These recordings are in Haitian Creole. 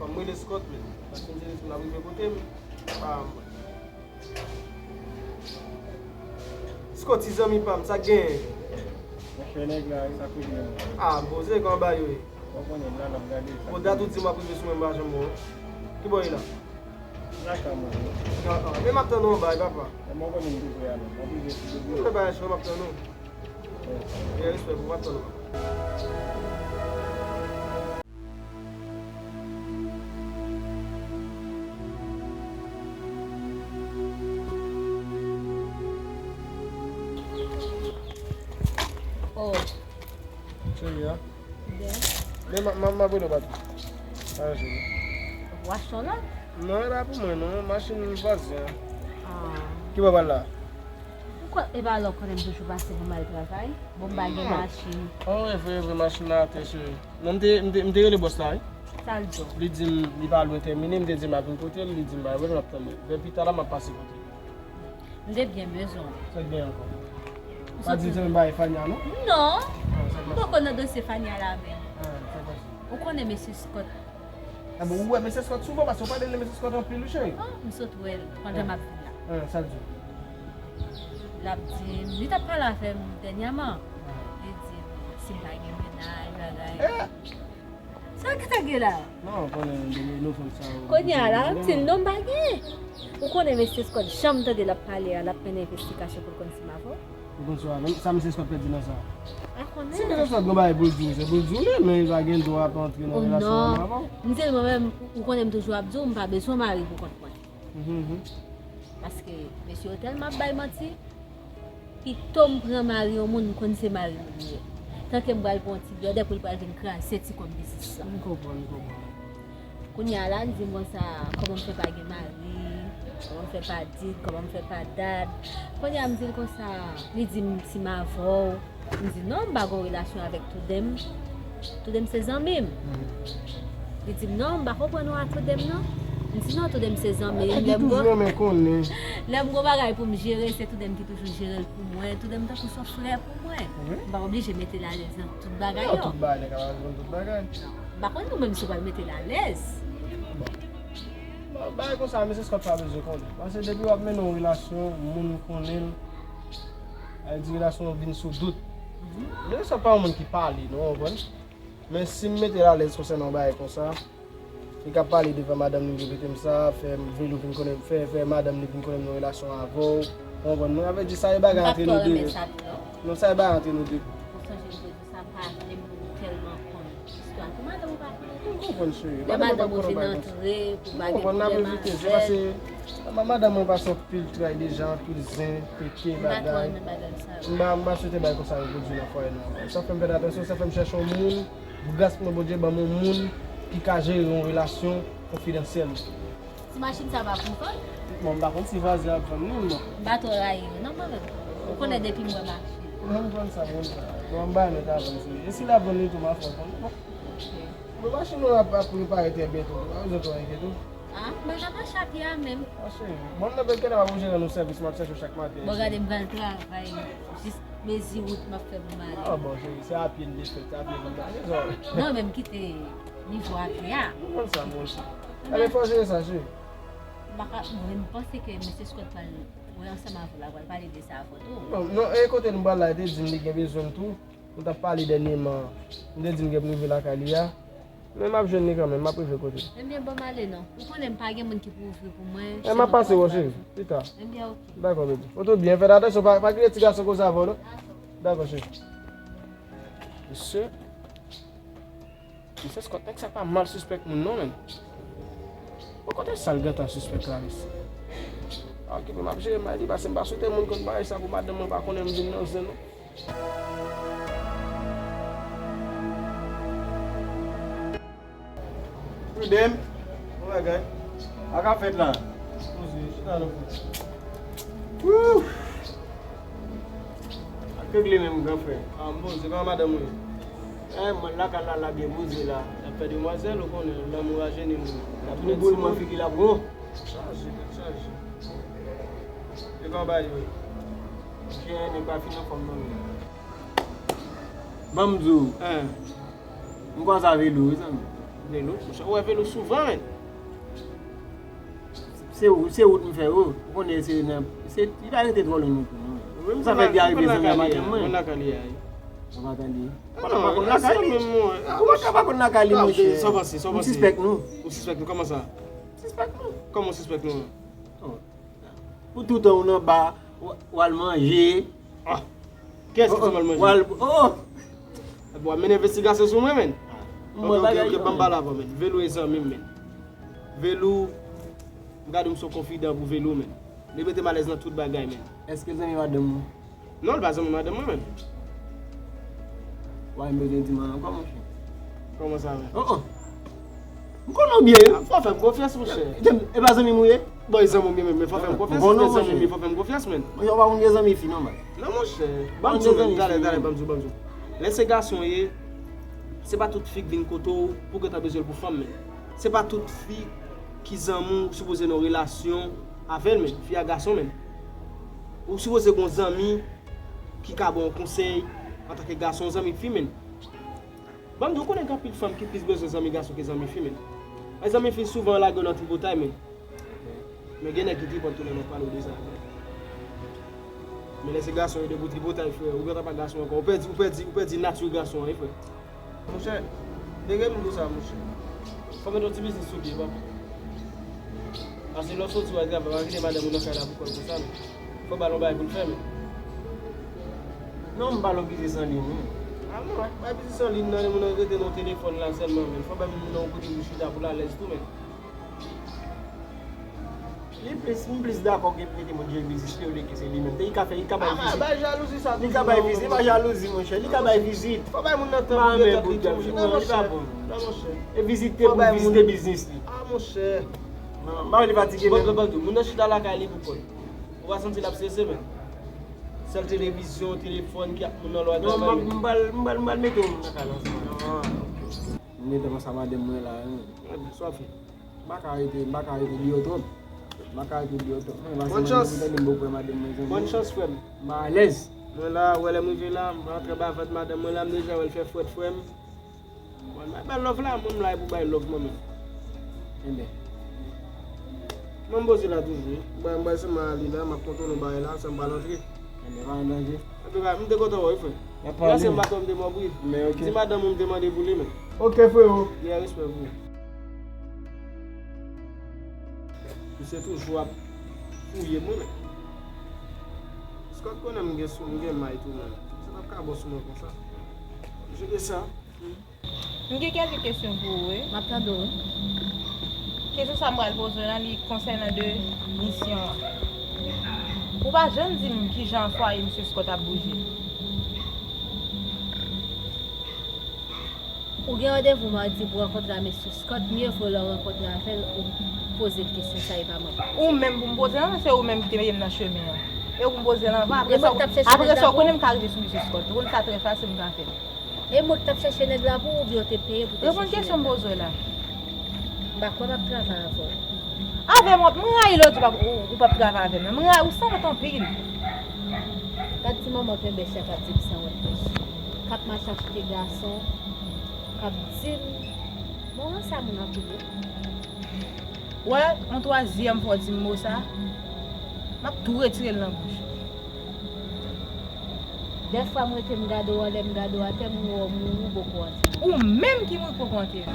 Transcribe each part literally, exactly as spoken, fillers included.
M rele Scott, men. Paske m se Scott la rive kote m. Pa mwen. Scott, ti zanmi pa m, sa k genyen? Monchè, nèg la, sa k rive menm? Ah, poze, kòman bagay yo ye? Ou konnen, m la, n ap gade sa. Bon, dat ou di m ap rive sou mwen, m pa janm wè w. Ki bò w ye la? Lakay mwen. Ah, ah. Men m ap tann ou anba, e papa. E mwen konnen m tou pre a menm. M ap rive sou depi. Mwen pa yon chwa, m ap tann ou. Gen respè pou w, m ap tann ou. Oh. Cheri a. Byen. Men m, m, m ap rele w pa tou. Pa yon cheri. Ou achte yon lòt? Non, e pa pou mwen non, machin vwazen an. Ah. Ki bò w pral la? Ou kwè, e pa lè w konnen m toujou pase pou m al travay? Bon, m pa gen machin. Oh, e vre, e vre, machin nan atè, cheri. Non, m te, m te, m te rele bòs la, wi. Sa l di w? Li di m li pa lwen tèmine, m te di l m ap vin kote l, li di m pa lwen, m ap tann li. Vè pita la, m ap pase kote l. M te byen bezwen w. Sa k gen ankò? Pa di l se menm bagay Fania, non? Non. Ah, sa k pase? M poko nan dosye Fania la menm. Ah, sa k pase? Ou konnen mesye Scott. Ah bon, ou wè mesye Scott souvan, paske w pale de mesye Scott anpil, wi, cheri. Oh, m sot wè l pandan m ap vin la. Ah, sa l di w? L ap di m, li t ap pale avè m dènyèman. Ah. Li di m si m pa gen mennaj, bagay. Eh! Sa w gentan gen la? Non, ou konnen de nouvèl sa yo. Kounye a la, m di l non, m pa gen. Ou konnen mesye Scott, jan m tande l ap pale a, l ap mennen envestigasyon pou l konn si m avè w. Ou konn sa, menm sa mesye Scott pèdi nan sa. A konnen. Si mesye Scott gen bagay pou l di w, se pou l di w li, men li pa gen dwa ap antre nan relasyon anvan. Oh non. M di l mwen menm, ou konnen m toujou ap di w, m pa bezwen mari pou kont mwen. Mhm, mhm. Paske mesye yo tèlman ap bay manti, pito m pran mari yon moun, m konn se mari m li ye. Tanke m pral pran yon ti blòdè pou l pral vin kraze ti kòb biznis la. M konprann, m konprann. Kounye a la, li di m konsa, kòman m fè pa gen mari, kòman m fè pa dit, kòman m fè pa dat. Kounye a, m di l konsa, li di m si m avè w. M di non, m pa gon relasyon avèk Toudem. Toudem se zanmi m. Mhm. Li di m non, m pa konprann ou a Toudem non. M di non, Toudem se zanmi m. Nèg ki toujou renmen konnen. Lè m gon bagay pou m jere, se Toudem ki toujou jere l pou mwen. Toudem tankou se yon frè pou mwen. Wi. M pa oblije mete l alèz nan tout bagay yo. Non, tout bagay, nèg ap jwenn tout bagay. M pa konn nou menm si w pral mete l alèz. Bon. Bon, bagay konsa, mesye Scott pa bezwen konnen. Paske depi w ap mennen yon relasyon, moun konnen l, sa vle di relasyon an vin sou dout. Mesye Scott pa yon moun ki pale, non, w konprann? Men si m mete l alèz konsènan yon bagay konsa, li ka pale devan madanm li, m repete m sa, fè Velou vin konnen, fè, fè madanm li vin konnen m nan relasyon avè w, w konprann? Mwen, sa vle di sa e bagay antre nou de. Non, sa e bagay antre nou de. Ou sonje m te di sa, m pa vle moun tèlman konn istwa tou. Madanm ou pa konnen tou. M konprann, cheri. Lè madanm ou vin antre, pou bagay pwoblèm avè l. Ma-, madanm mwen pase anpil tray deja, anpil zen, pete, bagay. M pa twò renmen bagay sa yo. M pa, m pa swete bagay konsa repwodui nan fwaye nou ankò. Sa fè m fè atansyon, sa fè m chèche yon moun, gras pou mwen, Bondye ban m yon moun ki ka jere yon relasyon konfidansyèl. Ti machin sa pa pou vann? Bon, m pa konn si vwazen ap vann li, non. M pa twò rayi yo, non, mwen menm. Ou konnen depi m wè machin. Non, m konn sa, m konn sa. Bon, m bay nòt avan, cheri. E si l ap vann li tou, m a fè w konnen. Bon. Ok. Bon, machin nou ap, ap repare trè byento. Pa bezwen twò enkyete w. Ah, men nan mache a pye a menm. Ah, cheri. Bon, nan bèl kèlè m ap oblije rann ou sèvis, m ap chèche w chak maten. Bon, gade, m pral travay jis mezi wout m ap fè pou m ale. Ah, bon, cheri, se a pye n te fèt, se a pye n te ale, zò. Non, men m kite nivo a pye a. M konn sa, m konn sa. Ebyen, fò w jere sa, cheri. M pa ka, mwen, m panse ke mesye Scott pral wè ansanm avè w la, pral pale de sa avè w tou. Non, non, e kote nou pral la, li te di m li gen bezwen m tou. Nou t ap pale dènyèman. M te di l gen pou rive lakay li a. Men m ap jwenn li kanmenm, m ap rive kote l. Ebyen, ban m ale non. Ou konnen m pa gen moun ki pou ouvri pou mwen. E, m ap pase wè w, cheri, pita. Ebyen, ok. Dakò, bebe. Ou tou byen, fè atansyon, pa, pa kite ti gason koze avè w, non. Dakò, cheri. Mesye. Mesye Scott, nèg sa pa mal sispèk moun non, menm. Bon, kote sa l gentan sispèk la, mesye? Pa okipe m, m ap jere m, li pase m pa swete moun konn bagay sa pou madanm mwen pa konnen m vin nan zen non. Prudem, bon bagay. Sa k ap fèt la? Poze, chita nan fon. Wouh! Ak regle menm, gran frè. Ah, m poze, kòman madanm ou ye? Eh, mwen lakay la, la byen poze la. N ap fè demwazèl, ou konnen, lanmou rajeuni moun. L ap tounen timoun, figi l ap won. Chaje, tèt chaje. E kòman bagay yo ye? Byen, nèg pa fin anfòm non, men. Ban m di w, hein, m kwaze avè Lou, wi, zanmi. Velo, monchè, ou wè Velo souvan, men. Se ou, se wout m fè yo. Ou konnen se nan, se, li pa rete twò lwen non plis, non. Sa fè byen rive zanmi a madanm mwen. Mwen lakay li a. Ou pa tande? Ou pa konn lakay li. Ou pa ka pa konn lakay li, monchè. Sa pase, sa pase. M sispèk nou. Ou sispèk nou, kòman sa? M sispèk nou. Kòman w sispèk nou? Oh. Pou toutan ou nan ba, w, w al manje. Ah. Kiyès ki di m al manje? W al, oh, oh. Bon, w ap mennen envestigasyon sou mwen, menn. Ok, ok, ok, ban m pale avè w, menn. Velo e zanmi m, menn. Velo, m gade m se yon konfidan pou Velo, menn. Li mete m alèz nan tout bagay, menn. Èske l zanmi madanm ou? Non, li pa zanmi madanm mwen, menn. Wa, m bezwen di mwen ankò, monchè. Kòman sa, menn? Oh, oh. M konnen w byen. Ah, fò w fè m konfyans, monchè. E pa zanmi m ou ye? Bon, e zanmi m ye, men, men fò w fè m konfyans. Si se zanmi m ye, fò w fè m konfyans, menn. Monchè, w pa konn gen zanmi fi, nòmal. Non, monchè. Ban m di w, menn. Talè, talè, ban m di w, ban m di w. Lè se gason ye, se pa tout fi k vin kote w pou gentan bezwen l pou fanm, menn. Se pa tout fi ki zanmi w, ou sipoze nan yon relasyon avè l, menn. Fi a gason, menn. Ou sipoze gen yon zanmi ki ka ba w yon konsèy antanke gason, yon zanmi fi, menn. Ban m di w, ou konnen gen anpil fanm ki plis bezwen zanmi gason ke zanmi fi, menn. E zanmi fi souvan lage w nan tripotay, menn. Men gen nèg ki tripòt tou lè n ap pale w de sa, frè. Men lè se gason yo, depi w tripotay, frè, ou gentan pa gason ankò. Ou pèdi, ou pèdi, ou pèdi nati gason an, wi, frè. Monchè, dege m di w sa, monchè. Fò w mete yon ti biznis sou pye, papa. Paske lè w soti w al travay, pa kite madanm ou nan kay la pou kò l konsa, non. Fò w ba l yon bagay pou l fè, menn. Non, m ba l yon biznis an liy, non. Ah, non, bay biznis an liy nan, moun nan rete nan telefòn la sèlman, menn. Fò w bay moun nan yon kote pou chita pou l alèz tou, menn. Li plis, m plis dakò ke mete moun jwe biznis li olye ke se li menm. Li ka fè, li ka bay vizit. Bay jalouzi sa. Li ka bay vizit, li pa jalouzi, monchè. Li ka bay vizit. Fò bay moun nan tan pou li tèt li tou, monchè. Non, monchè. Non, monchè. E vizite pou vizite biznis li. Ah, monchè. Non, m pa vle fatige menm. Bon, bon, bon, moun nan chita lakay li pou kò l. Ou pa santi l ap strese, menn? Sèl televizyon, telefòn ki ap moun nan lè w al travay. Non, m pral, m pral, m pral mete w nan kay la ansanm. Ah, ok. M mete w ansanm madanm mwen la, wi. Ebyen, sa w ap fè? M pa ka rete, m pa ka rete deyò twòp. M pa ka rete deyò twòp. Mwen, paske mwen, mwen tande m poko wè madanm mwen, zanmi. Bòn chans, frè m. M alèz. Mwen la, ou wè lè m rive la, m antre anba vant madanm mwen la, m deja wè l fè frèt, frè m. Bon, bay bèl love la, mwen m la e pou bay love mwen menm. Enben. Mwen m poze la toujou, wi. M bay, m bay sèlman ale la, m ap kontwole yon bagay la, sa m pral antre. Enben, pa gen danje. Antouka, m te kontan wè w, wi, frè. N ap pale. Gras m pa twò m te mò bri. Men, ok. Di madanm ou m te mande pou li, men. Ok, freo. Yeah, respè pou ou. Misye toujou ap fouye mwen, men. Scott konnen m gen sou, m gen may tou, men. Misye p ap ka bon sou mwen konsa. Jere sa. M gen kèlke kesyon pou ou, wi. M ap tande w, wi. Kesyon sa a m pral poze w la, li konsènan de misyon an. Ou pa janm di m kijan fwaye misye Scott ap bouje. Ou gen randevou madi pou rankontre a mesye Scott, mye vo lè w rankontre avè l, ou poze l kesyon sa, e pa mwen. Ou menm pou m poze l, non, se ou menm ki te mete m nan chemen an. E ou pou m poze l anvan, apre sa, apre sa, ou konnen m ka rive sou misye Scott. Ou konn sa trè fasil m ka fè. E mwen ki t ap chèche nèg la pou ou, oubyen w te peye pou te chèche nèg la? Reponn kesyon m poze w la. M pa kwè m ap travay avè w. Avè m w ap, m rayi lè w di w p ap, ou, ou p ap travay avè m nan. M rayi, ou sanwont anpil. Gad ti manman kenbe chè k ap di m sanwont, k ap mache achte gason, k ap di m, bon, sa moun anpil wi. Wè, yon twazyèm fwa w di m mo sa, m ap tou retire l nan bouch ou. Dèfwa m rete m gade w anlè, m gade w atè, m wè w mouri, w poko antere. Ou menm ki mouri k poko antere.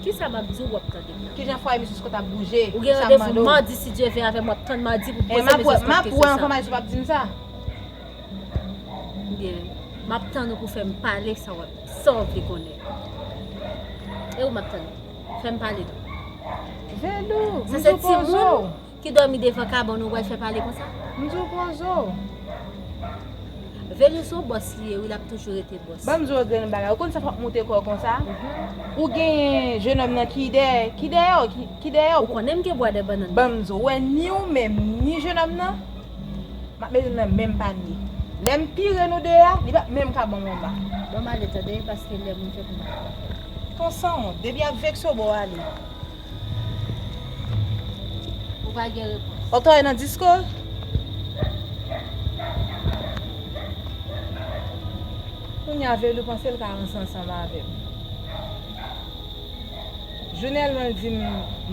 Kisa m ap di w, w ap tande m nan? Kijan fwaye misye Scott ap bouje? Ou gen randevou madi, si Dye vle, avè m, w ap tann madi pou poze misye Scott kesyon sa. M ap wè anfòm, w p ap di m sa. Byen, m ap tann ou pou fè m pale sa w, sa w vle konnen. E ou m ap tann. Fè m pale non. Velo, m di w poze w. Ki dòmi devan kabann ou pral fè pale konsa? M di w poze w. Velu se yon bòs li ye, wi, l ap toujou rete bòs. Ban m di w yon grenn bagay. Ou konn sa fòk moute kò w konsa? Ou genyen jenòm nan ki dèyè, ki dèyè w, ki, ki dèyè w. Ou konnen m gen bwa de bannann. Ban m di w, ou wè ni ou menm, ni jenòm nan, m ap mete n nan menm panye. Lè m pire nou de a, li p ap menm ka ban m anba. Ban m ale tande, paske lè m rive pou m al. Ton sanwont, depi ap vekse w, ba w ale. Ou pa gen repons. Ou travay nan disko? Kounye a Velu panse l ka ranse ansanm avè m. Jounèlman l di m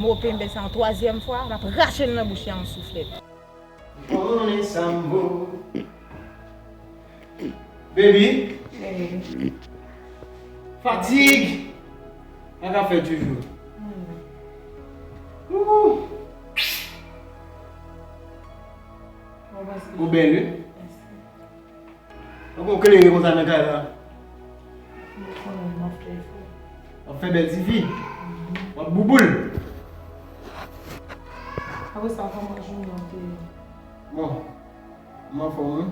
mo penbe sa yon twazyèm fwa, m ap rache l nan bouch li a yon souflèt. Konnen sa m vo. Baby. Baby. Fatig. Sa ka fè toujou. Wouhou. Ou bèl, wi. Ou gon klere konsa nan kay la. Ou konnen m ap fè efò. W ap fè bèl tifi. W ap bouboul. Apre sa, kòman jounen an te ye? Bon, m anfòm, wi.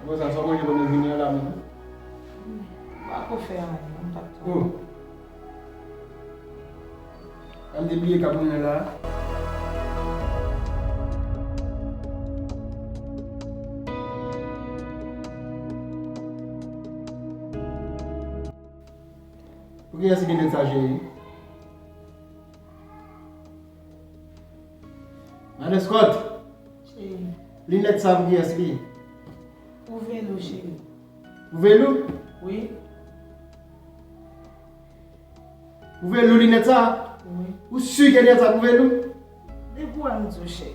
Apre sa, sa w manje pandan jounen an la menm? M pa ko fè anyen, m t ap travay. Oh. An te bliye kab mwen nan la. Pou kiyès ki gen tèt sa, cheri? Madan Scott! Cheri. Linèt sa pou kiyès li? Pou Velu, cheri. Pou Velu? Wi. Pou Velu linèt sa? Wi. Ou si ke linèt sa pou Velu? Depi w wè m di w, cheri.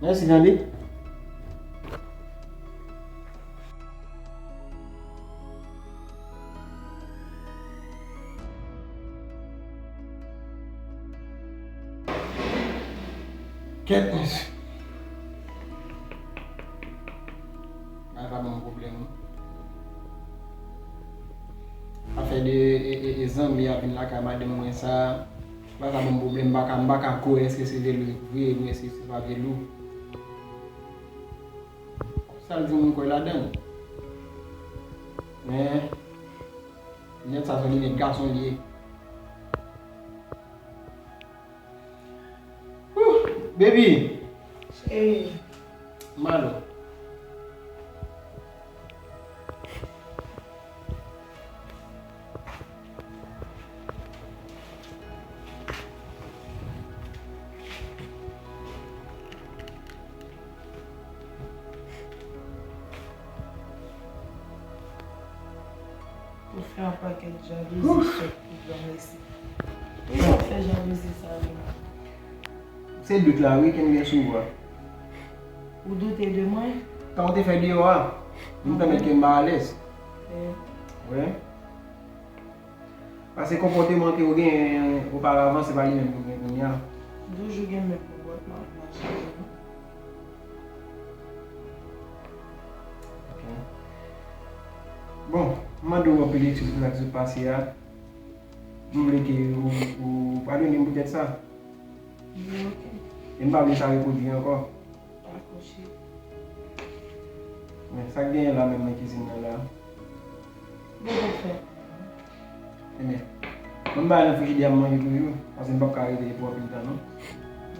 Mèsi, tande. Kèt, mesye. Bagay pa ban m pwoblèm, non. Afè de, e, e, e, zanmi a vin lakay madanm mwen sa, bagay pa ban m pwoblèm, m pa ka, m pa ka kwè èske se Velu vre, oubyen èske se pa Velu. Sa l di m, m kwè ladan l. Men, linèt sa se yon linèt gason li ye. Wouh, baby. Cheri. Malo. Ou fè yon pakèt jalouzi sòt pou granmesi. Ou fè jalouzi sa yo. Se dout la, wi, ke m gen sou ou a. Ou doute de mwen? Tan ou te fè deyò a, m pèmèt ke m pa alèz. Wi. Paske konpòteman ke ou genyen oparavan, se pa li menm ke ou gen kounye a. M toujou gen menm konpòtman, m pa chanje, non. Ok. Bon, m mande w anpil eskiz pou sa ki sot pase a. M vle ke ou, ou padone m poutèt sa. Wi, ok. E m pa vle sa repwodui ankò. Dakò, cheri. Men, sa k genyen la menm nan kizin nan la? Bon, bon, fè. Ebyen, ban m bay nan frijidè a, m manje toujou, paske m p ap ka rete pou anpil tan, non.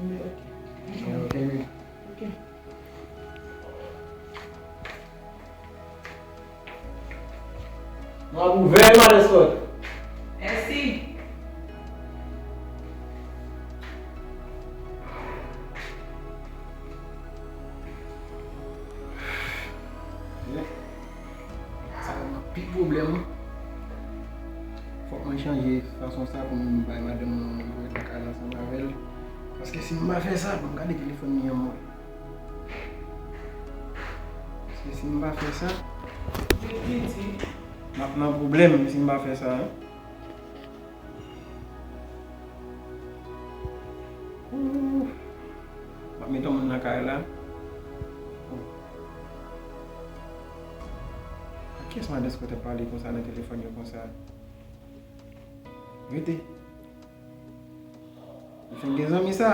Wi, ok. Wi, ok, wi. Ok. M ap ouvè, madan Scott. Mèsi. Sa ban m anpil pwoblèm, wi. Fòk mwen chanje fason sa pou m bay madanm mwen yon lòt lakay la ansanm avè l. Paske si m pa fè sa, ban m gade telefòn li an mwen. Paske si m pa fè sa, m ap nan pwoblèm si m pa fè sa, en. Ooh. M ap met yon moun nan kay la. Ak kiyès madan Scott ap pale konsa nan telefòn yo konsa? Rete. Li fin gen zanmi sa.